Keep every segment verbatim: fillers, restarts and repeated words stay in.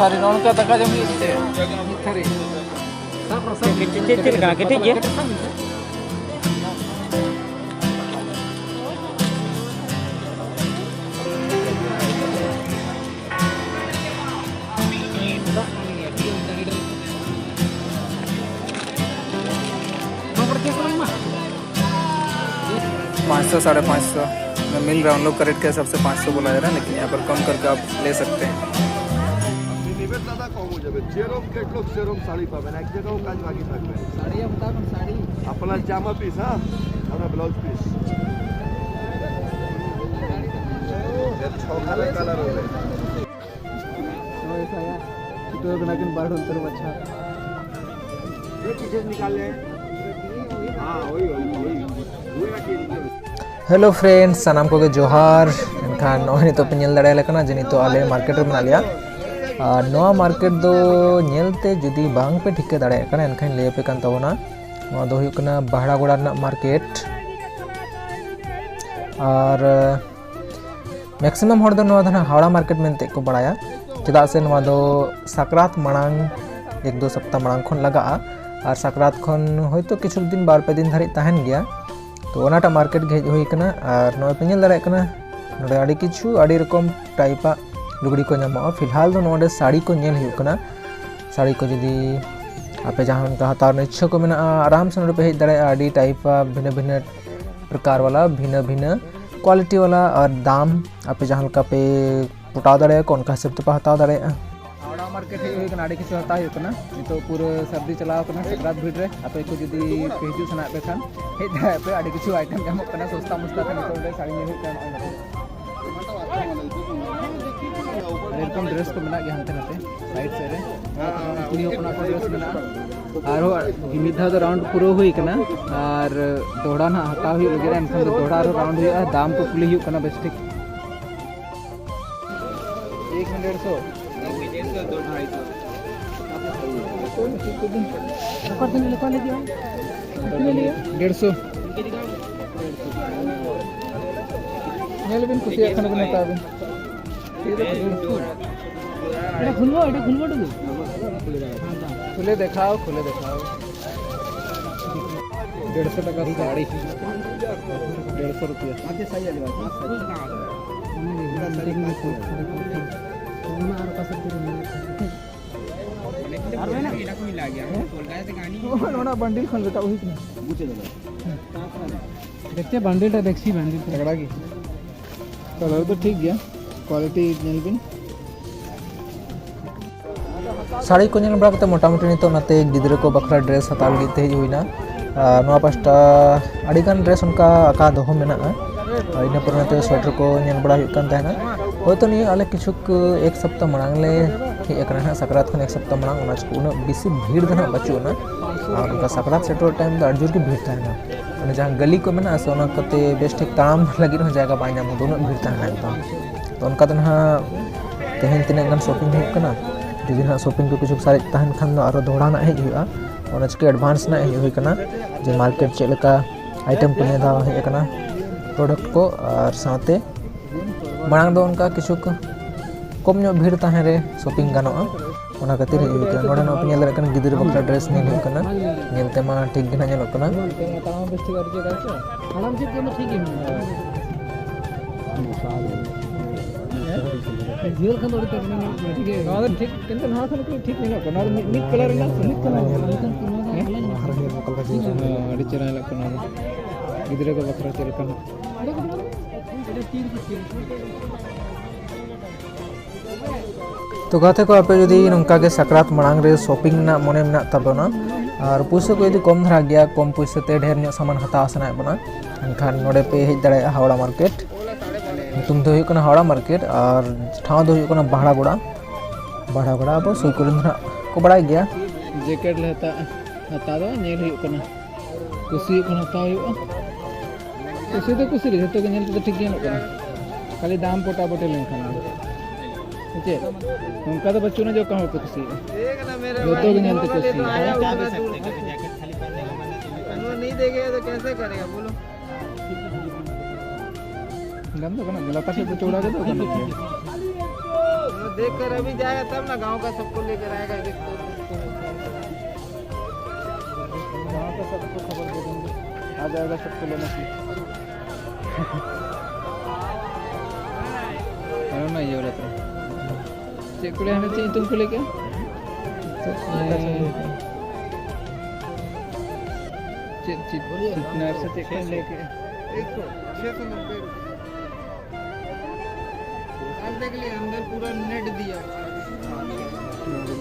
ᱥᱟᱹᱨᱤ ᱱᱚᱜᱼᱚ ᱱᱚᱝᱠᱟ ᱫᱟᱠᱟ ᱡᱚᱢ ᱦᱩᱭᱩᱜ ᱛᱮ᱾ ᱪᱮᱫ ᱪᱮᱫ ᱞᱮᱠᱟ? ᱠᱮᱴᱮᱡ ᱜᱮᱭᱟ? पाँच सौ, साढ़े पाँच सौ में मिल रहा है। उन लोग का रेट के हिसाब से पाँच सौ बोला जा रहा है, लेकिन यहाँ पर कम करके आप ले सकते हैं। আপনি নেবেন দাদা, কম হয়ে যাবে। যেরম ক্যাটালগ সেরম শাড়ি পাবেন, এক জায়গাও কাজ বাকি থাকবে না। শাড়ি আপনার জামা পিস, হ্যাঁ, আপনার ব্লাউজ পিস। এর ছ কালার কালার হবে। तो ऐसा है, तो ना किन बार उतर बच्चा। ये पीछे निकाल ले। हाँ, वही, वही, वही। हेलो फ्रेंड्स, ᱥᱟᱱᱟᱢ ᱠᱚᱜᱮ ᱡᱚᱦᱟᱨ᱾ ᱮᱱᱠᱷᱟᱱ ᱱᱚᱜᱼᱚᱭ ᱱᱤᱛᱚᱜ ᱯᱮ ᱧᱮᱞ ᱫᱟᱲᱮᱭᱟᱞᱮ ᱠᱟᱱᱟ ᱡᱮ ᱱᱤᱛᱚᱜ ᱟᱞᱮ ᱢᱟᱨᱠᱮᱴ ᱨᱮ ᱢᱮᱱᱟᱜ ᱞᱮᱭᱟ᱾ ᱟᱨ ᱱᱚᱣᱟ ᱢᱟᱨᱠᱮᱴ ᱫᱚ ᱧᱮᱞᱛᱮ ᱡᱩᱫᱤ ᱵᱟᱝ ᱯᱮ ᱴᱷᱤᱠᱟᱹ ᱫᱟᱲᱮᱭᱟᱜ ᱠᱟᱱᱟ, ᱮᱱᱠᱷᱟᱱ ᱞᱟᱹᱭ ᱟᱯᱮ ᱠᱟᱱ ᱛᱟᱵᱚᱱᱟ, ᱱᱚᱣᱟ ᱫᱚ ᱦᱩᱭᱩᱜ ᱠᱟᱱᱟ ᱵᱟᱦᱲᱟᱜᱚᱲᱟ ᱨᱮᱱᱟᱜ ᱢᱟᱨᱠᱮᱴ᱾ ᱟᱨ ᱢᱮᱠᱥᱤᱢᱟᱢ ᱦᱚᱲ ᱫᱚ ᱱᱚᱣᱟ ᱫᱚ ᱱᱟᱦᱟᱜ ᱦᱟᱣᱲᱟ ᱢᱟᱨᱠᱮᱴ ᱢᱮᱱᱛᱮ ᱠᱚ ᱵᱟᱲᱟᱭᱟ, ᱪᱮᱫᱟᱜ ᱥᱮ ᱱᱚᱣᱟ ᱫᱚ ᱥᱟᱠᱨᱟᱛ ᱢᱟᱲᱟᱝ ᱮᱠ ᱫᱩ ᱥᱚᱯᱛᱟ ᱢᱟᱲᱟᱝ ᱠᱷᱚᱱ ᱞᱟᱜᱟᱜᱼᱟ᱾ ᱟᱨ ᱥᱟᱠᱨᱟᱛ ᱠᱷᱚᱱ ᱦᱚᱭᱛᱳ ᱠᱤᱪᱷᱩ ᱫᱤᱱ, ᱵᱟᱨ ᱯᱮ ᱫᱤᱱ ᱫᱷᱟᱹᱨᱤᱡ ᱛᱟᱦᱮᱱ ᱜᱮᱭᱟ᱾ ᱛᱚ ᱚᱱᱟᱴᱟᱜ ᱢᱟᱨᱠᱮᱴ ᱜᱮ ᱦᱮᱡ ᱦᱩᱭ ᱠᱟᱱᱟ᱾ ᱟᱨ ᱱᱚᱜᱼᱚᱭ ᱯᱮ ᱧᱮᱞ ᱫᱟᱲᱮᱭᱟᱜ ᱠᱟᱱᱟ, ᱱᱚᱰᱮ ᱟᱹᱰᱤ ᱠᱤᱪᱷᱩ, ᱟᱹᱰᱤ ᱨᱚᱠᱚᱢ ᱴᱟᱭᱤᱯᱟᱜ ᱞᱩᱜᱽᱲᱤ ᱠᱚ ᱧᱟᱢᱚᱜᱼᱟ᱾ ᱯᱷᱤᱞᱦᱟᱞ ᱫᱚ ᱱᱚᱰᱮ ᱥᱟᱹᱲᱤ ᱠᱚ ᱧᱮᱞ ᱦᱩᱭᱩᱜ ᱠᱟᱱᱟ᱾ ᱥᱟᱹᱲᱤ ᱠᱚ ᱡᱩᱫᱤ ᱟᱯᱮ ᱡᱟᱦᱟᱸ ᱞᱮᱠᱟ ᱦᱟᱛᱟᱣ ᱨᱮᱱᱟᱜ ᱤᱪᱪᱷᱟᱹ ᱠᱚ ᱢᱮᱱᱟᱜᱼᱟ, ᱟᱨᱟᱢ ᱥᱮ ᱱᱚᱰᱮ ᱯᱮ ᱦᱮᱡ ᱫᱟᱲᱮᱭᱟᱜᱼᱟ᱾ ᱟᱹᱰᱤ ᱴᱟᱭᱤᱯᱟᱜ ᱵᱷᱤᱱᱟᱹ ᱵᱷᱤᱱᱟᱹ ᱯᱨᱚᱠᱟᱨ ᱵᱟᱞᱟ, ᱵᱷᱤᱱᱟᱹ ᱵᱷᱤᱱᱟᱹ ᱠᱳᱣᱟᱞᱤᱴᱤ ᱵᱟᱞᱟ ᱟᱨ ᱫᱟᱢ ᱟᱯᱮ ᱡᱟᱦᱟᱸ ᱞᱮᱠᱟ ᱯᱮ ᱯᱚᱴᱟᱣ ᱫᱟᱲᱮᱭᱟᱜᱼᱟ, ᱚᱱᱠᱟ ᱦᱤᱥᱟᱹᱵ ᱛᱮᱯᱮ ᱦᱟᱛᱟᱣ ᱫᱟᱲᱮᱭᱟᱜᱼᱟ᱾ ᱦᱟᱣᱲᱟ ᱢᱟᱨᱠᱮᱴ ᱦᱮᱡ ᱦᱩᱭ ᱠᱟᱱᱟ, ᱟᱹᱰᱤ ᱠᱤᱪᱷᱩ ᱦᱟᱛᱟᱣ ᱦᱩᱭᱩᱜ ᱠᱟᱱᱟ᱾ ᱱᱤᱛᱚᱜ ᱯᱩᱨᱟᱹ ᱥᱟᱹᱨᱫᱤ ᱪᱟᱞᱟᱣ ᱠᱟᱱᱟ, ᱥᱟᱠᱨᱟᱛ ᱵᱷᱤᱲ ᱨᱮ ᱟᱯᱮ ᱠᱚ ᱡᱩᱫᱤ ᱯᱮ ᱦᱤᱡᱩᱜ ᱥᱟᱱᱟᱭᱮᱫ ᱯᱮ ᱠᱷᱟᱱ ᱦᱮᱡ ᱫᱟᱲᱮᱭᱟᱜ ᱯᱮ, ᱟᱹᱰᱤ ᱠᱤᱪᱷᱩ ᱟᱭᱴᱮᱢ ᱧᱟᱢᱚᱜ ᱠᱟᱱᱟ ᱥᱚᱥᱛᱟ ᱢᱚᱥᱛᱟ ᱛᱮ᱾ ᱱᱤᱛᱚᱜ ᱚᱸᱰᱮ ᱥᱟᱹᱲᱤ ᱧᱮᱞ ᱦᱩᱭᱩᱜ ᱠᱟᱱᱟ, ᱱᱚᱜᱼᱚᱭ ᱱᱚᱛᱮ ᱟᱹᱰᱤ ᱨᱚᱠᱚᱢ ᱰᱨᱮᱥ ᱠᱚ ᱢᱮᱱᱟᱜ ᱜᱮᱭᱟ ᱦᱟᱱᱛᱮ ᱱᱟᱛᱮ ᱥᱟᱭᱤᱰ ᱥᱮᱫ ᱨᱮ᱾ ᱠᱩᱲᱤ ᱦᱚᱯᱚᱱᱟᱜ ᱠᱚ ᱰᱨᱮᱥ ᱢᱮᱱᱟᱜᱼᱟ᱾ ᱟᱨᱦᱚᱸ ᱢᱤᱫ ᱫᱷᱟᱣ ᱫᱚ ᱨᱟᱣᱩᱱᱰ ᱯᱩᱨᱟᱹᱣ ᱦᱩᱭ ᱠᱟᱱᱟ, ᱟᱨ ᱫᱚᱦᱲᱟ ᱱᱟᱦᱟᱜ ᱦᱟᱛᱟᱣ ᱦᱩᱭᱩᱜ ᱞᱟᱹᱜᱤᱫ, ᱮᱱᱠᱷᱟᱱ ᱫᱚ ᱫᱚᱦᱲᱟ ᱟᱨᱦᱚᱸ ᱨᱟᱣᱩᱱᱰ ᱦᱩᱭᱩᱜᱼᱟ᱾ ᱫᱟᱢ ᱠᱚ ᱠᱩᱞᱤ ᱦᱩᱭᱩᱜ ᱠᱟᱱᱟ ᱵᱮᱥ ᱴᱷᱤᱠ᱾ एक में डेढ़ सौ। डेढ़ सौ। ᱧᱮᱞ ᱵᱤᱱ, ᱠᱩᱥᱤᱭᱟᱜ ᱠᱷᱟᱱ ᱵᱤᱱ ᱦᱟᱛᱟᱣ ᱵᱤᱱ᱾ এটা খুলবো, এটা খুলবো টুকু। খুলে দেখাও, খুলে দেখাও। দেড়শো টাকা শাড়ি, দেড়শো রুপিয়া। ᱚᱱᱟ ᱵᱟᱱᱰᱤᱞ ᱠᱷᱚᱱ ᱨᱟᱠᱟᱵ ᱦᱩᱭ ᱠᱟᱱᱟ᱾ ᱫᱮᱠᱷᱛᱮ ᱵᱟᱱᱰᱤᱞ ᱴᱟ ᱫᱮᱠᱷᱥᱤ ᱵᱟᱱᱰᱤᱞ ᱴᱟ᱾ ᱛᱟᱜᱽᱲᱟ ᱜᱮ᱾ ᱠᱟᱞᱟᱨ ᱫᱚ ᱴᱷᱤᱠ ᱜᱮᱭᱟ, ᱠᱣᱟᱞᱤᱴᱤ ᱧᱮᱞ ᱵᱤᱱ᱾ ᱥᱟᱹᱲᱤ ᱠᱚ ᱧᱮᱞ ᱵᱟᱲᱟ ᱠᱟᱛᱮ ᱢᱚᱴᱟᱢᱩᱴᱤ ᱱᱤᱛᱚᱜ ᱱᱟᱛᱮ ᱜᱤᱫᱽᱨᱟᱹ ᱠᱚ ᱵᱟᱠᱷᱨᱟ ᱰᱨᱮᱥ ᱦᱟᱛᱟᱣ ᱞᱟᱹᱜᱤᱫ ᱛᱮ ᱦᱮᱡ ᱦᱩᱭᱱᱟ᱾ ᱟᱨ ᱱᱚᱣᱟ ᱯᱟᱥᱴᱟ ᱟᱹᱰᱤᱜᱟᱱ ᱰᱨᱮᱥ ᱚᱱᱠᱟ ᱟᱠᱟ ᱫᱚᱦᱚ ᱢᱮᱱᱟᱜᱼᱟ᱾ ᱟᱨ ᱤᱱᱟᱹ ᱯᱚᱨᱮ ᱱᱚᱛᱮ ᱥᱳᱭᱮᱴᱟᱨ ᱠᱚ ᱧᱮᱞ ᱵᱟᱲᱟ ᱦᱩᱭᱩᱜ ᱠᱟᱱ ᱛᱟᱦᱮᱱᱟ᱾ ᱦᱳᱭᱛᱳ ᱱᱤᱭᱟᱹ ᱟᱞᱮ ᱠᱤᱪᱷᱩ ᱮᱠ ᱥᱚᱯᱛᱟ ᱢᱟᱲᱟᱝ ᱞᱮ ᱦᱮᱡ ᱟᱠᱟᱱᱟ ᱦᱟᱸᱜ, ᱥᱟᱠᱨᱟᱛ ᱠᱷᱚᱱ ᱮᱠ ᱥᱚᱯᱛᱟ ᱢᱟᱲᱟᱝ, ᱚᱱᱟ ᱪᱤᱠᱟᱹ ᱩᱱᱟᱹᱜ ᱵᱮᱥᱤ ᱵᱷᱤᱲ ᱫᱚ ᱦᱟᱸᱜ ᱵᱟᱹᱪᱩᱜ ᱟᱱᱟ᱾ ᱟᱨ ᱚᱱᱠᱟ ᱥᱟᱠᱨᱟᱛ ᱥᱮᱴᱮᱨᱚᱜ ᱴᱟᱭᱤᱢ ᱫᱚ ᱟᱹᱰᱤ ᱡᱳᱨ ᱜᱮ ᱵᱷᱤᱲ ᱛᱟᱦᱮᱱᱟ᱾ ᱢᱟᱱᱮ ᱡᱟᱦᱟᱸ ᱜᱟᱹᱞᱤ ᱠᱚ ᱢᱮᱱᱟᱜᱼᱟ ᱥᱮ, ᱚᱱᱟ ᱠᱚᱛᱮ ᱵᱮᱥ ᱴᱷᱤᱠ ᱛᱟᱲᱟᱢ ᱞᱟᱹᱜᱤᱫ ᱦᱚᱸ ᱡᱟᱭᱜᱟ ᱵᱟᱭ ᱧᱟᱢᱚᱜᱼᱟ, ᱩᱱᱟᱹᱜ ᱵᱷᱤᱲ ᱛᱟᱦᱮᱱᱟ ᱮᱠᱫᱚᱢ᱾ ᱛᱚ ᱚᱱᱠᱟ ᱫᱚ ᱱᱟᱦᱟᱜ ᱛᱮᱦᱮᱧ ᱛᱤᱱᱟᱹᱜ ᱜᱟᱱ ᱥᱚᱯᱤᱝ ᱦᱩᱭᱩᱜ ᱠᱟᱱᱟ, ᱡᱩᱫᱤ ᱱᱟᱦᱟᱜ ᱥᱚᱯᱤᱝ ᱠᱚ ᱠᱤᱪᱷᱩ ᱥᱟᱨᱮᱡ ᱛᱟᱦᱮᱱ ᱠᱷᱟᱱ ᱫᱚ ᱟᱨᱚ ᱫᱚᱦᱲᱟ ᱱᱟᱜ ᱦᱮᱡ ᱦᱩᱭᱩᱜᱼᱟ᱾ ᱚᱱᱟ ᱪᱤᱠᱟᱹ ᱮᱰᱵᱷᱟᱱᱥ ᱱᱟᱜ ᱦᱮᱡ ᱦᱩᱭ ᱠᱟᱱᱟ ᱡᱮ ᱢᱟᱨᱠᱮᱴ ᱪᱮᱫ ᱞᱮᱠᱟ ᱟᱭᱴᱮᱢ ᱠᱚ ᱱᱤᱭᱟᱹ ᱫᱷᱟᱣ ᱦᱮᱡ ᱟᱠᱟᱱᱟ, ᱯᱨᱚᱰᱟᱠᱴ ᱠᱚ, ᱟᱨ ᱥᱟᱶᱛᱮ ᱢᱟᱲᱟᱝ ᱫᱚ ᱚᱱᱠᱟ ᱠᱤᱪᱷᱩ ᱠᱚᱢ ᱧᱚᱜ ᱵᱷᱤᱲ ᱛᱟᱦᱮᱸ ᱨᱮ ᱥᱚᱯᱤᱝ ᱜᱟᱱᱚᱜᱼᱟ, ᱚᱱᱟ ᱠᱷᱟᱹᱛᱤᱨ ᱦᱮᱡ ᱦᱩᱭ ᱠᱟᱱᱟ᱾ ᱱᱚᱰᱮ ᱱᱚᱜᱼᱚᱭ ᱯᱮ ᱧᱮᱞ ᱫᱟᱲᱮᱭᱟᱜ ᱠᱟᱱᱟ, ᱜᱤᱫᱽᱨᱟᱹ ᱵᱟᱠᱷᱨᱟ ᱰᱨᱮᱥ ᱧᱮᱞ ᱦᱩᱭᱩᱜ ᱠᱟᱱᱟ, ᱧᱮᱞ ᱛᱮᱢᱟ ᱴᱷᱤᱠ ᱜᱮ ᱱᱟᱜ ᱧᱮᱞᱚᱜ ᱠᱟᱱᱟ᱾ ᱦᱟᱲᱟᱢ ᱪᱮᱫ ᱠᱚ ᱴᱷᱤᱠ ᱜᱮ ᱢᱮᱱᱟᱜᱼᱟ᱾ ᱡᱷᱟᱹᱞ ᱠᱷᱟᱱ ᱫᱚ ᱟᱹᱰᱤ ᱛᱮᱫ ᱧᱮᱞᱚᱜ ᱠᱟᱱᱟ, ᱴᱷᱤᱠ ᱜᱮ᱾ ᱱᱚᱣᱟ ᱫᱚ ᱴᱷᱤᱠ, ᱠᱤᱱᱛᱩ ᱱᱚᱣᱟ ᱠᱷᱚᱱ ᱴᱷᱤᱠ ᱧᱮᱞᱚᱜ ᱠᱟᱱᱟ᱾ ᱱᱚᱣᱟ ᱫᱚ ᱢᱤᱫ, ᱢᱤᱫ ᱠᱟᱞᱟᱨ ᱨᱮᱱᱟᱜ ᱥᱮ ᱢᱤᱫ ᱠᱟᱞᱟᱨ ᱨᱮᱱᱟᱜ? ᱦᱮᱸ? ᱦᱮᱸ, ᱟᱹᱰᱤ ᱪᱮᱦᱨᱟ ᱧᱮᱞᱚᱜ ᱠᱟᱱᱟ ᱱᱚᱣᱟ ᱫᱚ᱾ ᱜᱤᱫᱽᱨᱟᱹ ᱠᱚ ᱵᱟᱠᱷᱨᱟ ᱪᱮᱫ ᱞᱮᱠᱟ ᱱᱟᱜ? ᱛᱚ ᱜᱟᱛᱮ ᱠᱚ, ᱟᱯᱮ ᱡᱩᱫᱤ ᱱᱚᱝᱠᱟ ᱜᱮ ᱥᱟᱠᱨᱟᱛ ᱢᱟᱲᱟᱝ ᱨᱮ ᱥᱚᱯᱤᱝ ᱨᱮᱱᱟᱜ ᱢᱚᱱᱮ ᱢᱮᱱᱟᱜ ᱛᱟᱵᱚᱱᱟ ᱟᱨ ᱯᱩᱭᱥᱟᱹ ᱠᱚ ᱡᱩᱫᱤ ᱠᱚᱢ ᱫᱷᱟᱨᱟ ᱜᱮᱭᱟ, ᱠᱚᱢ ᱯᱩᱭᱥᱟᱹ ᱛᱮ ᱰᱷᱮᱨ ᱧᱚᱜ ᱥᱟᱢᱟᱱ ᱦᱟᱛᱟᱣ ᱥᱟᱱᱟᱭᱮᱫ ᱵᱚᱱᱟ, ᱮᱱᱠᱷᱟᱱ ᱱᱚᱰᱮ ᱯᱮ ᱦᱮᱡ ᱫᱟᱲᱮᱭᱟᱜᱼᱟ, ᱦᱟᱣᱲᱟ ᱢᱟᱨᱠᱮᱴ᱾ ᱧᱩᱛᱩᱢ ᱫᱚ ᱦᱩᱭᱩᱜ ᱠᱟᱱᱟ ᱦᱟᱣᱲᱟ ᱢᱟᱨᱠᱮᱴ ᱟᱨ ᱴᱷᱟᱶ ᱫᱚ ᱦᱩᱭᱩᱜ ᱠᱟᱱᱟ ᱵᱟᱦᱲᱟᱜᱚᱲᱟ᱾ ᱵᱟᱦᱲᱟᱜᱚᱲᱟ ᱟᱵᱚ ᱥᱩᱨ ᱠᱚᱨᱮᱱ ᱫᱚ ᱱᱟᱦᱟᱜ ᱠᱚ ᱵᱟᱲᱟᱭ ᱜᱮᱭᱟ᱾ ᱡᱮᱠᱮᱴ ᱞᱮ ᱦᱟᱛᱟᱣ, ᱦᱟᱛᱟᱣ ᱫᱚ ᱧᱮᱞ ᱦᱩᱭᱩᱜ ᱠᱟᱱᱟ, ᱠᱩᱥᱤ ᱦᱩᱭᱩᱜ ᱠᱷᱟᱱ ᱦᱟᱛᱟᱣ ᱦᱩᱭᱩᱜᱼᱟ᱾ ᱠᱩᱥᱤ ᱫᱚ ᱠᱩᱥᱤ ᱜᱮ, ᱡᱷᱚᱛᱚ ᱜᱮ ᱧᱮᱞ ᱛᱮᱫᱚ ᱴᱷᱤᱠ ᱜᱮ ᱧᱮᱞᱚᱜ ᱠᱟᱱᱟ, ᱠᱷᱟᱹᱞᱤ ᱫᱟᱢ ᱯᱚᱴᱟᱯᱚᱴᱤ ᱞᱮᱱᱠᱷᱟᱱ ᱜᱮ᱾ ᱥᱮ ᱪᱮᱫ? ᱱᱚᱝᱠᱟ ᱫᱚ ᱵᱟᱹᱪᱩᱜ ᱟᱱᱟ ᱡᱮ ᱚᱠᱟ ᱦᱚᱸ ᱵᱟᱯᱮ ᱠᱩᱥᱤᱭᱟᱜᱼᱟ, ᱡᱷᱚᱛᱚ ᱜᱮ ᱧᱮᱞ ᱛᱮ ᱠᱩᱥᱤ᱾ ᱫᱟᱢ ᱫᱚ ᱜᱟᱱᱚᱜ ᱜᱮᱭᱟ, ᱞᱟᱛᱟᱨ ᱥᱮᱫ ᱫᱚ ᱪᱚᱣᱲᱟ ᱜᱮ ᱫᱚ ᱜᱟᱱᱚᱜ ᱜᱮᱭᱟ᱾ देख कर अभी जाएगा तब ना गांव का सबको लेकर आएगा। गांव का सबको खबर दे देंगे, आ जाएगा सबको लेने के लिए। ᱦᱮᱸ, ᱢᱟ ᱤᱭᱟᱹ ᱵᱟᱲᱟ ᱛᱟᱢ᱾ ᱪᱮᱫ ᱠᱚ ᱞᱟᱹᱭᱟ, ᱦᱟᱱᱮ ᱪᱮᱫ ᱧᱩᱛᱩᱢ ᱠᱚ ᱞᱟᱹᱭ ᱠᱮᱫᱟ? ᱪᱮᱫ ᱠᱚ ᱞᱟᱹᱭᱟ? ᱪᱮᱫ, ᱪᱮᱫ, ᱪᱮᱫ ᱱᱟᱨᱥ ᱥᱮ ᱪᱮᱫ ᱠᱚ ᱞᱟᱹᱭ ᱠᱮᱫᱟ? एक सौ, छह सौ नब्बे रुपये। अंदर के लिए अंदर पूरा नेट दिया।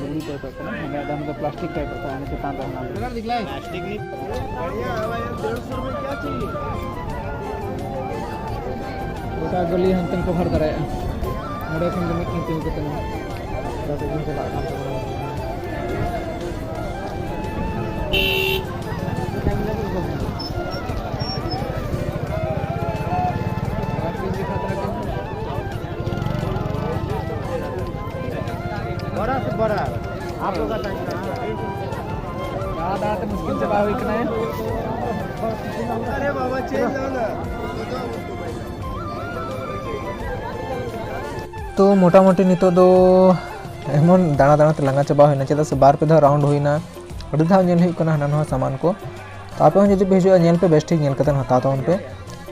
ᱵᱤᱞᱤ ᱴᱟᱭᱤᱯ ᱠᱟᱱᱟ, ᱢᱟᱱᱮ ᱟᱫᱚ ᱚᱱᱟ ᱫᱚ ᱯᱞᱟᱥᱴᱤᱠ ᱴᱟᱭᱤᱯ ᱠᱟᱱᱟ, ᱚᱱᱟ ᱪᱮᱛᱟᱱ ᱨᱮ ᱚᱱᱟ ᱫᱚ᱾ ᱯᱞᱟᱥᱴᱤᱠ ᱱᱤ-, ᱵᱟᱲᱤᱭᱟ ᱦᱟᱣᱟ ᱭᱟᱨ, ᱰᱮᱲ ᱥᱚ ᱨᱩᱯᱤᱭᱟ ᱠᱭᱟ ᱪᱟᱦᱤᱭᱮ? ᱜᱚᱴᱟ ᱜᱚᱞᱤ ᱦᱟᱱᱛᱮᱢ ᱠᱚᱵᱷᱟᱨ ᱫᱟᱲᱮᱭᱟᱜᱼᱟ, ᱱᱚᱰᱮ ᱠᱷᱚᱱ ᱫᱚ ᱢᱤᱫᱴᱮᱱ ᱛᱤᱸᱜᱩ ᱠᱟᱛᱮ ᱢᱮᱱᱟᱜᱼᱟ᱾ ᱜᱟᱹᱰᱤ ᱠᱚ ᱪᱟᱞᱟᱜ ᱠᱟᱱ ᱛᱟᱵᱚᱱᱟ᱾ ᱵᱚᱲᱟ ᱥᱮ ᱵᱚᱲᱟ? ᱟᱯ ᱞᱳᱜ ᱠᱟ ᱴᱟᱭᱤᱢ ᱠᱟᱦᱟᱸ ᱦᱟᱭ? ᱫᱟᱬᱟ ᱫᱟᱬᱟ ᱛᱮ ᱢᱩᱥᱠᱤᱞ ᱪᱟᱵᱟ ᱦᱩᱭ ᱠᱟᱱᱟ᱾ ᱟᱨᱮ ᱵᱟᱵᱟ, ᱪᱮᱫ ᱞᱟᱝᱟ? ᱛᱚ, ᱢᱚᱴᱟᱢᱩᱴᱤ ᱱᱤᱛᱚᱜ ᱫᱚ ᱮᱢᱚᱱ ᱫᱟᱬᱟ ᱫᱟᱬᱟ ᱛᱮ ᱞᱟᱸᱜᱟ ᱪᱟᱵᱟ ᱦᱩᱭᱱᱟ, ᱪᱮᱫᱟᱜ ᱥᱮ ᱵᱟᱨ ᱯᱮ ᱫᱷᱟᱣ ᱨᱟᱣᱩᱱᱰ ᱦᱩᱭᱱᱟ, ᱟᱹᱰᱤ ᱫᱷᱟᱣ ᱧᱮᱞ ᱦᱩᱭᱩᱜ ᱠᱟᱱᱟ ᱦᱟᱱᱟ ᱱᱟᱣᱟ ᱥᱟᱢᱟᱱ ᱠᱚ᱾ ᱛᱚ, ᱟᱯᱮ ᱦᱚᱸ ᱡᱩᱫᱤ ᱯᱮ ᱦᱤᱡᱩᱜᱼᱟ, ᱧᱮᱞ ᱯᱮ, ᱵᱮᱥ ᱴᱷᱤᱠ ᱧᱮᱞ ᱠᱟᱛᱮ ᱦᱟᱛᱟᱣ ᱛᱟᱵᱚᱱ ᱯᱮ᱾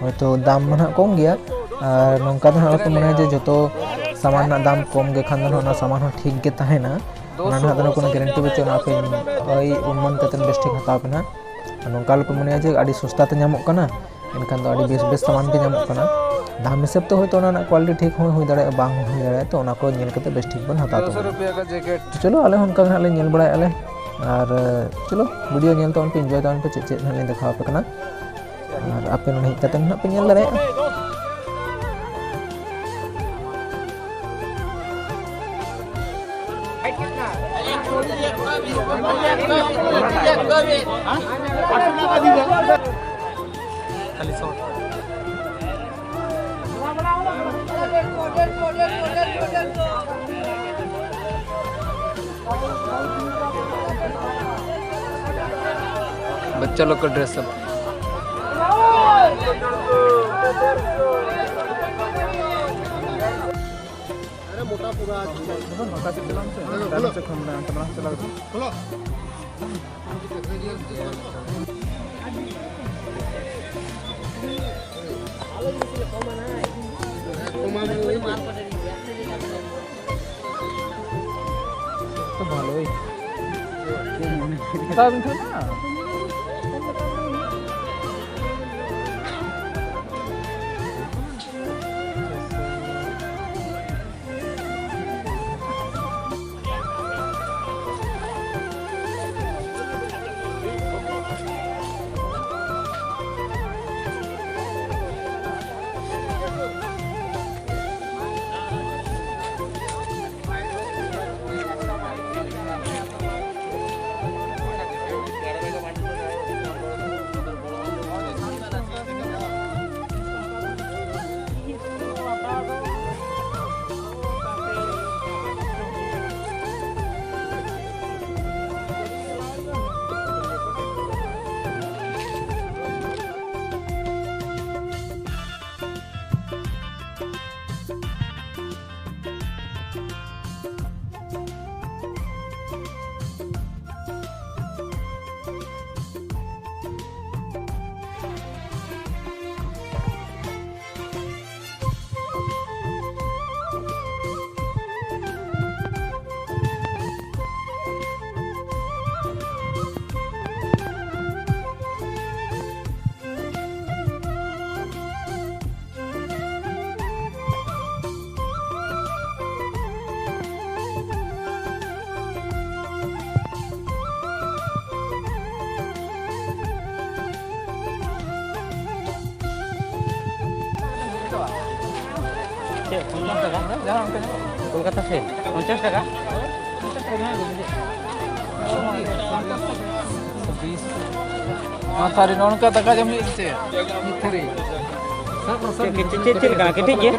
ᱦᱚᱭᱛᱳ ᱫᱟᱢ ᱢᱟ ᱱᱟᱦᱟᱜ ᱠᱚᱢ ᱜᱮᱭᱟ, ᱟᱨ ᱱᱚᱝᱠᱟ ᱫᱚ ᱱᱟᱦᱟᱜ ᱟᱞᱚᱯᱮ ᱢᱚᱱᱮᱭᱟ ᱡᱮ ᱡᱚᱛᱚ ᱥᱟᱢᱟᱱ ᱨᱮᱱᱟᱜ ᱫᱟᱢ ᱠᱚᱢ ᱜᱮ ᱠᱷᱟᱱ ᱫᱚ ᱱᱟᱦᱟᱜ ᱚᱱᱟ ᱥᱟᱢᱟᱱ ᱦᱚᱸ ᱴᱷᱤᱠ ᱜᱮ ᱛᱟᱦᱮᱱᱟ᱾ ᱚᱱᱟ ᱱᱟᱦᱟᱜ ᱫᱚ ᱠᱳᱱᱳ ᱜᱮᱨᱮᱱᱴᱤ ᱵᱟᱹᱪᱩᱜᱼᱟ, ᱚᱱᱟ ᱟᱯᱮ ᱳᱭ ᱚᱱᱩᱢᱟᱱ ᱠᱟᱛᱮ ᱵᱮᱥ ᱴᱷᱤᱠ ᱦᱟᱛᱟᱣ ᱯᱮ ᱱᱟᱦᱟᱜ᱾ ᱟᱨ ᱱᱚᱝᱠᱟ ᱟᱞᱚᱯᱮ ᱢᱚᱱᱮᱭᱟ ᱡᱮ ᱟᱹᱰᱤ ᱥᱚᱥᱛᱟ ᱛᱮ ᱧᱟᱢᱚᱜ ᱠᱟᱱᱟ, ᱮᱱᱠᱷᱟᱱ ᱫᱚ ᱟᱹᱰᱤ ᱵᱮᱥ ᱵᱮᱥ ᱥᱟᱢᱟᱱ ᱜᱮ ᱧᱟᱢᱚᱜ ᱠᱟᱱᱟ᱾ ᱫᱟᱢ ᱦᱤᱥᱟᱹᱵ ᱛᱮ ᱦᱚᱭᱛᱳ ᱚᱱᱟ ᱨᱮᱱᱟᱜ ᱠᱳᱣᱟᱞᱤᱴᱤ ᱴᱷᱤᱠ ᱦᱚᱸ ᱦᱩᱭ ᱫᱟᱲᱮᱭᱟᱜᱼᱟ, ᱵᱟᱝ ᱦᱚᱸ ᱦᱩᱭ ᱫᱟᱲᱮᱭᱟᱜᱼᱟ, ᱛᱚ ᱚᱱᱟ ᱠᱚ ᱧᱮᱞ ᱠᱟᱛᱮ ᱵᱮᱥ ᱴᱷᱤᱠ ᱵᱚᱱ ᱦᱟᱛᱟᱣ ᱛᱟᱵᱚᱱᱟ᱾ ᱪᱚᱞᱚ, ᱟᱞᱮ ᱦᱚᱸ ᱚᱱᱠᱟ ᱜᱮ ᱦᱟᱸᱜ ᱞᱮ ᱧᱮᱞ ᱵᱟᱲᱟᱭᱮᱫᱼᱟ ᱞᱮ, ᱟᱨ ᱪᱚᱞᱚ, ᱵᱷᱤᱰᱤᱭᱳ ᱧᱮᱞ ᱛᱟᱵᱚᱱ ᱯᱮ, ᱮᱱᱡᱚᱭ ᱛᱟᱵᱚᱱ ᱯᱮ, ᱪᱮᱫ ᱪᱮᱫ ᱦᱟᱸᱜ ᱞᱤᱧ ᱫᱮᱠᱷᱟᱣ ᱟᱯᱮ ᱠᱟᱱᱟ᱾ ᱟᱨ ᱟᱯᱮ ᱱᱚᱰᱮ ᱦᱮᱡ ᱠᱟᱛᱮ ᱦᱟᱸᱜ ᱯᱮ ᱧᱮᱞ ᱫᱟᱲᱮᱭᱟᱜᱼᱟ᱾ बच्चा लोग का ड्रेसअप। अरे मोटा ᱱᱚᱝᱠᱟ ᱥᱮᱫ ᱪᱟᱞᱟᱜ ᱢᱮᱥᱮ᱾ ᱛᱟᱭᱱᱚᱢ ᱥᱮᱫ ᱠᱷᱚᱱ ᱢᱮᱱᱟᱜᱼᱟ, ᱛᱟᱭᱱᱚᱢ ᱥᱮᱫ ᱪᱟᱞᱟᱣ ᱠᱟᱛᱮ᱾ তো ভালোই। তাও আমি খাবো না। ᱪᱮᱫ, ᱯᱚᱧᱪᱟᱥ ᱴᱟᱠᱟ? ᱠᱳᱞᱠᱟᱛᱟ ᱥᱮ? ᱯᱚᱧᱪᱟᱥ ᱴᱟᱠᱟ? ᱢᱟ ᱥᱟᱹᱨᱤ, ᱱᱚᱜᱼᱚ ᱱᱚᱝᱠᱟ ᱫᱟᱠᱟ ᱡᱚᱢ ᱦᱩᱭᱩᱜ ᱥᱮ ᱪᱮᱫ? ᱢᱤᱫ ᱛᱷᱟᱹᱨᱤ᱾ ᱪᱮᱫ, ᱪᱮᱫ, ᱪᱮᱫ ᱞᱮᱠᱟ? ᱠᱮᱴᱮᱡ ᱜᱮᱭᱟ?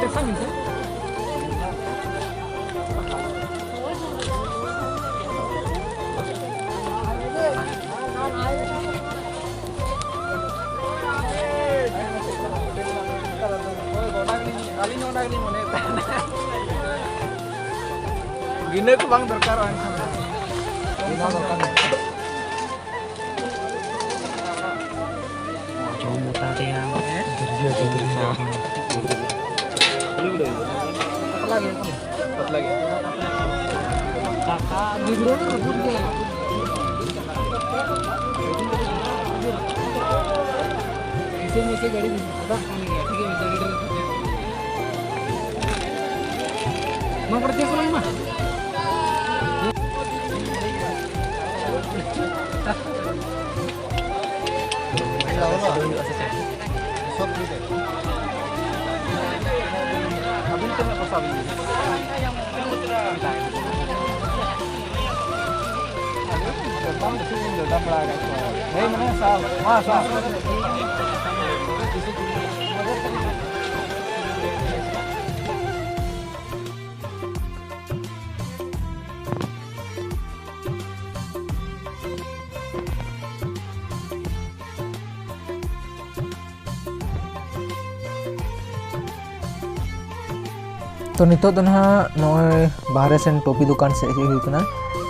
ᱟᱹᱞᱤᱧ ᱦᱚᱸ ᱚᱱᱟ ᱜᱮᱞᱤᱧ ᱢᱚᱱᱮᱭᱮᱫ ᱛᱟᱦᱮᱱᱟ᱾ ᱤᱱᱟᱹ ᱠᱚ ᱵᱟᱝ ᱫᱚᱨᱠᱟᱨᱚᱜᱼᱟ ᱮᱱᱠᱷᱟᱱ ᱫᱚ᱾ ᱡᱚᱢ ᱢᱚᱴᱟ ᱛᱮᱭᱟ᱾ ᱯᱟᱛᱞᱟ ᱜᱮ᱾ ᱫᱟᱠᱟ ᱜᱤᱫᱽᱨᱟᱹ ᱫᱚ ᱨᱟᱹᱯᱩᱫ ᱜᱮᱭᱟ᱾ ᱤᱥᱤᱱ ᱢᱤᱥᱤᱱ ᱜᱟᱹᱰᱤ ᱪᱟᱞᱟᱜ ᱠᱟᱱ ᱜᱮᱭᱟ, ᱴᱷᱤᱠ ᱜᱮᱭᱟ, ᱜᱟᱹᱰᱤ ᱨᱮ᱾ ᱱᱚᱣᱟ ᱠᱚᱨᱮ ᱪᱮᱫ ᱠᱚ ᱵᱟᱝ ᱢᱟ? ᱥᱚᱵ ᱯᱷᱨᱤ ᱛᱮ᱾ ᱟᱹᱵᱤᱱ ᱛᱤᱱᱟᱹᱜ ᱯᱚᱭᱥᱟ ᱵᱤᱱ ᱤᱫᱤᱭᱟ? ᱵᱟᱝ, ᱵᱮᱥᱤ ᱵᱤᱱ ᱡᱚᱡᱚᱢ ᱵᱟᱲᱟ ᱟᱠᱟᱫ ᱠᱚᱣᱟ᱾ ᱦᱮᱸ, ᱢᱟᱱᱮ ᱥᱟᱵ, ᱢᱟ ᱥᱟᱵ᱾ ᱛᱚ, ᱱᱤᱛᱚᱜ ᱫᱚ ᱱᱟᱦᱟᱜ ᱱᱚᱜᱼᱚᱭ ᱵᱟᱦᱨᱮ ᱥᱮᱱ ᱴᱳᱯᱤ ᱫᱚᱠᱟᱱ ᱥᱮᱫ ᱦᱮᱡ ᱦᱩᱭ ᱠᱟᱱᱟ᱾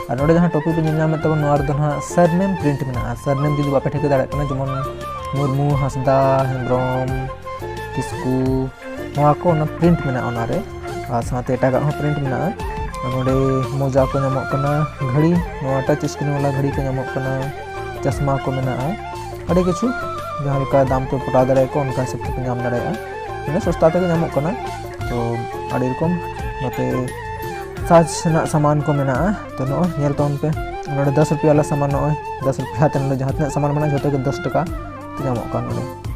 ᱟᱨ ᱱᱚᱰᱮ ᱡᱟᱦᱟᱸ ᱴᱳᱯᱤ ᱯᱮ ᱧᱮᱞ ᱧᱟᱢᱮᱫ ᱛᱟᱵᱚᱱ, ᱱᱚᱣᱟ ᱨᱮᱫᱚ ᱱᱟᱦᱟᱜ surname print ᱢᱮᱱᱟᱜᱼᱟ᱾ Surname ᱡᱩᱫᱤ ᱵᱟᱯᱮ ᱴᱷᱤᱠᱟᱹ ᱫᱟᱲᱮᱭᱟᱜ ᱠᱟᱱᱟ, ᱡᱮᱢᱚᱱ ᱢᱩᱨᱢᱩ, ᱦᱟᱸᱥᱫᱟ, ᱦᱮᱢᱵᱨᱚᱢ, ᱠᱤᱥᱠᱩ, ᱱᱚᱣᱟ ᱠᱚ ᱚᱱᱟ print ᱢᱮᱱᱟᱜᱼᱟ ᱚᱱᱟᱨᱮ᱾ ᱟᱨ ᱥᱟᱶᱛᱮ ᱮᱴᱟᱜᱟᱜ ᱦᱚᱸ print ᱢᱮᱱᱟᱜᱼᱟ᱾ ᱟᱨ ᱱᱚᱰᱮ ᱢᱚᱡᱟ ᱠᱚ ᱧᱟᱢᱚᱜ ᱠᱟᱱᱟ, ᱜᱷᱟᱹᱲᱤ, ᱱᱚᱣᱟ touch screen ᱵᱟᱞᱟ ᱜᱷᱟᱹᱲᱤ ᱠᱚ ᱧᱟᱢᱚᱜ ᱠᱟᱱᱟ, ᱪᱚᱥᱢᱟ ᱠᱚ ᱢᱮᱱᱟᱜᱼᱟ, ᱟᱹᱰᱤ ᱠᱤᱪᱷᱩ ᱡᱟᱦᱟᱸ ᱞᱮᱠᱟ ᱫᱟᱢ ᱯᱮ ᱯᱚᱴᱟᱣ ᱫᱟᱲᱮᱭᱟᱠᱚᱣᱟ ᱚᱱᱠᱟ ᱦᱤᱥᱟᱹᱵ ᱛᱮᱯᱮ ᱧᱟᱢ ᱫᱟᱲᱮᱭᱟᱜᱼᱟ᱾ ᱢᱟᱱᱮ ᱥᱚᱥᱛᱟ ᱛᱮᱜᱮ ᱧᱟᱢᱚᱜ ᱠᱟᱱᱟ᱾ ᱛᱚ ᱟᱹᱰᱤ ᱨᱚᱠᱚᱢ ᱱᱚᱛᱮ ᱥᱟᱡᱽ ᱨᱮᱱᱟᱜ ᱥᱟᱢᱟᱱ ᱠᱚ ᱢᱮᱱᱟᱜᱼᱟ᱾ ᱛᱚ ᱱᱚᱜᱼᱚᱭ ᱧᱮᱞ ᱛᱟᱵᱚᱱ ᱯᱮ, ᱱᱚᱰᱮ ᱫᱚᱥ ᱨᱩᱯᱤᱭᱟ ᱵᱟᱞᱟ ᱥᱟᱢᱟᱱ, ᱱᱚᱜᱼᱚᱭ ᱫᱚᱥ ᱨᱩᱯᱤᱭᱟ ᱛᱮ ᱱᱚᱰᱮ ᱡᱟᱦᱟᱸ ᱛᱤᱱᱟᱹᱜ ᱥᱟᱢᱟᱱ ᱢᱮᱱᱟᱜᱼᱟ ᱡᱷᱚᱛᱚ ᱜᱮ ᱫᱚᱥ ᱴᱟᱠᱟ ᱛᱮ ᱧᱟᱢᱚᱜ ᱠᱟᱱᱟ ᱱᱚᱰᱮ᱾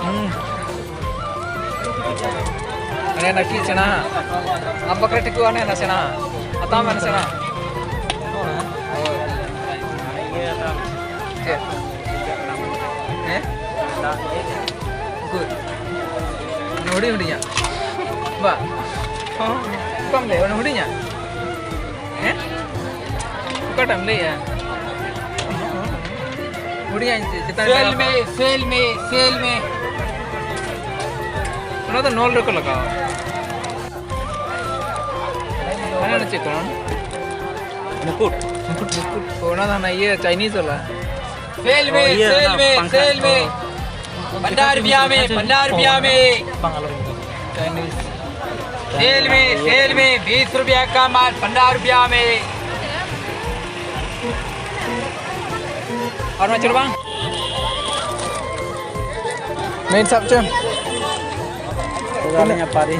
ᱦᱩᱸ᱾ ᱦᱟᱱᱮ ᱱᱟᱹᱠᱤᱡ ᱥᱮᱬᱟ᱾ ᱟᱢ ᱵᱟᱠᱷᱨᱟ ᱴᱷᱤᱠᱚᱜᱼᱟ ᱦᱟᱱᱮ ᱱᱟᱥᱮᱱᱟᱜ᱾ ᱦᱟᱛᱟᱣ ᱢᱮ ᱱᱟᱥᱮᱱᱟᱜ᱾ ᱦᱳᱭ᱾ ᱪᱮᱫ? ᱦᱮᱸ? ᱩᱠᱩᱨ? ᱚᱱᱟ ᱦᱩᱰᱤᱧ ᱦᱩᱰᱤᱧᱟᱜ? ᱵᱟ᱾ ᱚᱠᱟᱢ ᱞᱟᱹᱭ? ᱚᱱᱟ ᱦᱩᱰᱤᱧᱟᱜ? ᱦᱮᱸ? ᱚᱠᱟᱴᱟᱜ ᱮᱢ ᱞᱟᱹᱭᱮᱜᱼᱟ? ᱦᱩᱰᱤᱧᱟᱜ ᱪᱮᱛᱟᱱ ᱨᱮ ᱥᱮᱞ ᱢᱮ, ᱥᱮᱞ ᱢᱮ, ᱥᱮᱞ ᱢᱮ᱾ ᱚᱱᱟ ᱫᱚ ᱱᱚᱞ ᱨᱮᱠᱚ ᱞᱟᱜᱟᱣᱟ᱾ ᱦᱟᱱᱟ ᱫᱚ ᱪᱮᱫ ᱠᱟᱱᱟ? ᱢᱩᱠᱩᱴ᱾ ᱢᱩᱠᱩᱴ, ᱢᱩᱠᱩᱴ᱾ ᱚᱱᱟ ᱫᱚ ᱦᱟᱱᱟ ᱤᱭᱟᱹ, ᱪᱟᱭᱱᱤᱡᱽ ᱵᱟᱞᱟ᱾ सेल में, सेल में, सेल में। पंद्रह रुपया में, पंद्रह रुपया में। सेल में, सेल में, बीस रुपया का माल, पंद्रह रुपया में। और मैं चलवा। ᱢᱮᱱ ᱥᱟᱵ ᱪᱚ᱾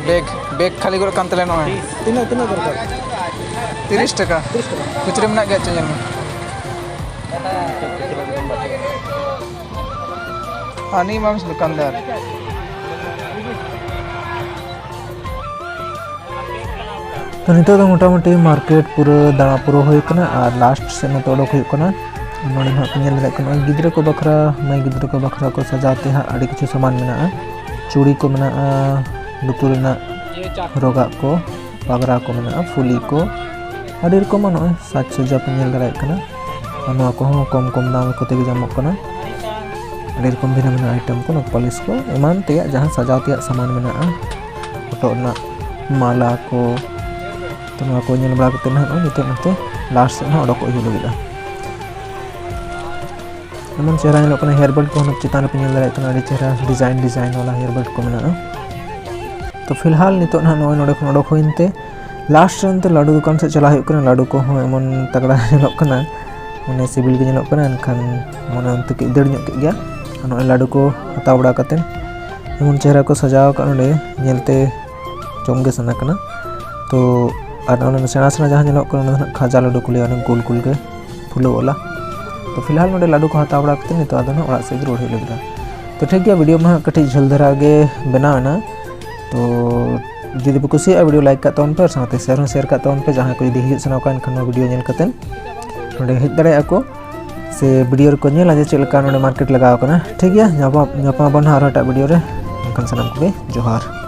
ᱵᱮᱜᱽ, ᱵᱮᱜᱽ ᱠᱷᱟᱹᱞᱤ ᱜᱚᱫ ᱠᱟᱱ ᱛᱟᱞᱮ ᱱᱚᱜᱼᱚᱭ᱾ ᱛᱤᱱᱟᱹᱜ, ᱛᱤᱱᱟᱹᱜ ᱫᱚᱨᱠᱟᱨ? ᱛᱤᱨᱤᱥ ᱴᱟᱠᱟ᱾ ᱛᱤᱨᱤᱥ ᱴᱟᱠᱟ᱾ ᱠᱷᱩᱪᱨᱟᱹ ᱢᱮᱱᱟᱜ ᱜᱮᱭᱟ ᱪᱚ, ᱧᱮᱞ ᱢᱮ᱾ ᱦᱟᱹᱱᱤ ᱢᱟᱢᱥ ᱫᱚᱠᱟᱱᱫᱟᱨ᱾ ᱛᱚ, ᱱᱤᱛᱚᱜ ᱫᱚ ᱢᱚᱴᱟᱢᱩᱴᱤ ᱢᱟᱨᱠᱮᱴ ᱯᱩᱨᱟᱹ ᱫᱟᱬᱟ ᱯᱩᱨᱟᱹ ᱦᱩᱭ ᱠᱟᱱᱟ ᱟᱨ ᱞᱟᱥᱴ ᱥᱮᱫ ᱱᱤᱛᱚᱜ ᱚᱰᱚᱠ ᱦᱩᱭᱩᱜ ᱠᱟᱱᱟ᱾ ᱱᱚᱰᱮ ᱱᱟᱦᱟᱜ ᱯᱮ ᱧᱮᱞ ᱫᱟᱲᱮᱭᱟᱜ ᱠᱟᱱᱟ, ᱜᱤᱫᱽᱨᱟᱹ ᱠᱚ ᱵᱟᱠᱷᱨᱟ, ᱢᱟᱹᱭ ᱜᱤᱫᱽᱨᱟᱹ ᱠᱚ ᱵᱟᱠᱷᱨᱟ ᱠᱚ ᱥᱟᱡᱟᱣ ᱛᱮ ᱦᱟᱸᱜ ᱟᱹᱰᱤ ᱠᱤᱪᱷᱩ ᱥᱟᱢᱟᱱ ᱢᱮᱱᱟᱜᱼᱟ᱾ ᱪᱩᱲᱤ ᱠᱚ ᱢᱮᱱᱟᱜᱼᱟ, ᱞᱩᱛᱩᱨ ᱨᱮᱱᱟᱜ ᱨᱚᱜᱟᱜ ᱠᱚ, ᱯᱟᱜᱽᱨᱟ ᱠᱚ ᱢᱮᱱᱟᱜᱼᱟ, ᱯᱷᱩᱞᱤ ᱠᱚ, ᱟᱹᱰᱤ ᱨᱚᱠᱚᱢᱟᱜ ᱱᱚᱜᱼᱚᱭ ᱥᱟᱡᱽ ᱥᱚᱡᱡᱟ ᱯᱮ ᱧᱮᱞ ᱫᱟᱲᱮᱭᱟᱜ ᱠᱟᱱᱟ᱾ ᱟᱨ ᱱᱚᱣᱟ ᱠᱚᱦᱚᱸ ᱠᱚᱢ ᱠᱚᱢ ᱫᱟᱢ ᱠᱚᱛᱮ ᱜᱮ ᱧᱟᱢᱚᱜ ᱠᱟᱱᱟ᱾ ᱟᱹᱰᱤ ᱨᱚᱠᱚᱢ ᱵᱷᱤᱱᱟᱹ ᱵᱷᱤᱱᱟᱹ ᱟᱭᱴᱮᱢ ᱠᱚ, ᱱᱚᱣᱟ ᱯᱟᱹᱞᱤᱥ ᱠᱚ, ᱮᱢᱟᱱ ᱛᱮᱭᱟᱜ ᱡᱟᱦᱟᱸ ᱥᱟᱡᱟᱣ ᱛᱮᱭᱟᱜ ᱥᱟᱢᱟᱱ ᱢᱮᱱᱟᱜᱼᱟ, ᱦᱚᱴᱚᱜ ᱨᱮᱱᱟᱜ ᱢᱟᱞᱟ ᱠᱚ᱾ ᱛᱚ, ᱱᱚᱣᱟ ᱠᱚ ᱧᱮᱞ ᱵᱟᱲᱟ ᱠᱟᱛᱮ ᱱᱟᱦᱟᱜ ᱱᱚᱜᱼᱚᱭ ᱱᱤᱛᱚᱜ ᱱᱚᱛᱮ ᱞᱟᱥᱴ ᱥᱮᱫ ᱦᱚᱸ ᱚᱰᱚᱠᱚᱜ ᱦᱩᱭᱩᱜ ᱞᱟᱹᱜᱤᱫᱼᱟ᱾ ᱮᱢᱚᱱ ᱪᱮᱦᱨᱟ ᱧᱮᱞᱚᱜ ᱠᱟᱱᱟ, ᱦᱮᱭᱟᱨ ᱵᱮᱞᱴ ᱠᱚᱦᱚᱸ ᱪᱮᱛᱟᱱ ᱨᱮᱯᱮ ᱧᱮᱞ ᱫᱟᱲᱮᱭᱟᱜ ᱠᱟᱱᱟ, ᱟᱹᱰᱤ ᱪᱮᱦᱨᱟ ᱰᱤᱡᱟᱭᱤᱱ ᱰᱤᱡᱟᱭᱤᱱ ᱣᱟᱞᱟ ᱦᱮᱭᱟᱨ ᱵᱮᱞᱴ ᱠᱚ ᱢᱮᱱᱟᱜᱼᱟ᱾ ᱛᱚ, ᱯᱷᱤᱞᱦᱟᱞ ᱱᱤᱛᱚᱜ ᱱᱟᱦᱟᱜ ᱱᱚᱜᱼᱚᱭ ᱱᱚᱰᱮ ᱠᱷᱚᱱ ᱚᱰᱚᱠ ᱦᱩᱭᱮᱱ ᱛᱮ ᱞᱟᱥᱴ ᱨᱮ ᱱᱚᱛᱮ ᱞᱟᱹᱰᱩ ᱫᱚᱠᱟᱱ ᱥᱮᱫ ᱪᱟᱞᱟᱜ ᱦᱩᱭᱩᱜ ᱠᱟᱱᱟ᱾ ᱞᱟᱹᱰᱩ ᱠᱚᱦᱚᱸ ᱮᱢᱚᱱ ᱛᱟᱜᱲᱟ ᱧᱮᱞᱚᱜ ᱠᱟᱱᱟ, ᱢᱟᱱᱮ ᱥᱤᱵᱤᱞ ᱜᱮ ᱧᱮᱞᱚᱜ ᱠᱟᱱᱟ, ᱮᱱᱠᱷᱟᱱ ᱢᱚᱱᱮ ᱚᱱᱛᱮ ᱠᱟᱹᱡ ᱫᱟᱹᱲ ᱧᱚᱜ ᱠᱮᱫ ᱜᱮᱭᱟ᱾ ᱟᱨ ᱱᱚᱜᱼᱚᱭ ᱞᱟᱹᱰᱩ ᱠᱚ ᱦᱟᱛᱟᱣ ᱵᱟᱲᱟ ᱠᱟᱛᱮᱫ ᱮᱢᱚᱱ ᱪᱮᱦᱨᱟ ᱠᱚ ᱥᱟᱡᱟᱣ ᱟᱠᱟᱫ ᱱᱚᱰᱮ, ᱧᱮᱞᱛᱮ ᱡᱚᱢ ᱜᱮ ᱥᱟᱱᱟ ᱠᱟᱱᱟ᱾ ᱛᱚ, ᱟᱨ ᱚᱱᱟ ᱥᱮᱬᱟ ᱥᱮᱬᱟ ᱡᱟᱦᱟᱸ ᱧᱮᱞᱚᱜ ᱠᱟᱱᱟ, ᱚᱱᱟ ᱫᱚ ᱱᱟᱦᱟᱜ ᱠᱷᱟᱡᱟ ᱞᱟᱹᱰᱩ ᱠᱚ ᱞᱟᱹᱭᱟ, ᱚᱱᱟ ᱜᱳᱞ ᱜᱳᱞ ᱜᱮ ᱯᱷᱩᱞᱟᱹᱣ ᱚᱞᱟ᱾ ᱛᱚ ᱯᱷᱤᱞᱦᱟᱞ ᱱᱚᱰᱮ ᱞᱟᱹᱰᱩ ᱠᱚ ᱦᱟᱛᱟᱣ ᱵᱟᱲᱟ ᱠᱟᱛᱮ ᱱᱤᱛᱚᱜ ᱟᱫᱚ ᱱᱟᱦᱟᱜ ᱚᱲᱟᱜ ᱥᱮᱫ ᱜᱮ ᱨᱩᱣᱟᱹᱲ ᱦᱩᱭᱩᱜ ᱞᱟᱹᱜᱤᱫᱼᱟ᱾ ᱛᱚ ᱴᱷᱤᱠ ᱜᱮᱭᱟ, ᱵᱷᱤᱰᱤᱭᱳ ᱢᱟ ᱦᱟᱸᱜ ᱠᱟᱹᱴᱤᱡ ᱡᱷᱟᱹᱞ ᱫᱷᱟᱨᱟ ᱜᱮ ᱵᱮᱱᱟᱣ ᱮᱱᱟ᱾ ᱛᱚ ᱡᱩᱫᱤ ᱯᱮ ᱠᱩᱥᱤᱭᱟᱜᱼᱟ ᱵᱷᱤᱰᱤᱭᱳ, ᱞᱟᱭᱤᱠ ᱠᱟᱜ ᱛᱟᱵᱚᱱ ᱯᱮ, ᱥᱟᱶᱛᱮ ᱥᱮᱭᱟᱨ ᱦᱚᱸ ᱥᱮᱭᱟᱨ ᱠᱟᱜ ᱛᱟᱵᱚᱱ ᱯᱮ᱾ ᱡᱟᱦᱟᱸᱭ ᱠᱚ ᱡᱩᱫᱤ ᱦᱤᱡᱩᱜ ᱥᱟᱱᱟ ᱠᱚᱣᱟ, ᱮᱱᱠᱷᱟᱱ ᱱᱚᱣᱟ ᱵᱷᱤᱰᱤᱭᱳ ᱧᱮᱞ ᱠᱟᱛᱮ ᱱᱚᱰᱮ ᱦᱮᱡ ᱫᱟᱲᱮᱭᱟᱜᱼᱟ ᱠᱚ, ᱥᱮ ᱵᱷᱤᱰᱤᱭᱳ ᱨᱮᱠᱚ ᱧᱮᱞᱟ ᱡᱮ ᱪᱮᱫ ᱞᱮᱠᱟ ᱱᱚᱰᱮ ᱢᱟᱨᱠᱮᱴ ᱞᱟᱜᱟᱣ ᱠᱟᱱᱟ᱾ ᱴᱷᱤᱠ ᱜᱮᱭᱟ, ᱧᱟᱯᱟᱢ ᱧᱟᱯᱟᱢ ᱟᱵᱚᱱ ᱦᱟᱸᱜ ᱟᱨᱦᱚᱸ ᱮᱴᱟᱜ ᱵᱷᱤᱰᱤᱭᱳ ᱨᱮ᱾ ᱮᱱᱠᱷᱟᱱ ᱥᱟᱱᱟᱢ ᱠᱚᱜᱮ ᱡᱚᱦᱟᱨ᱾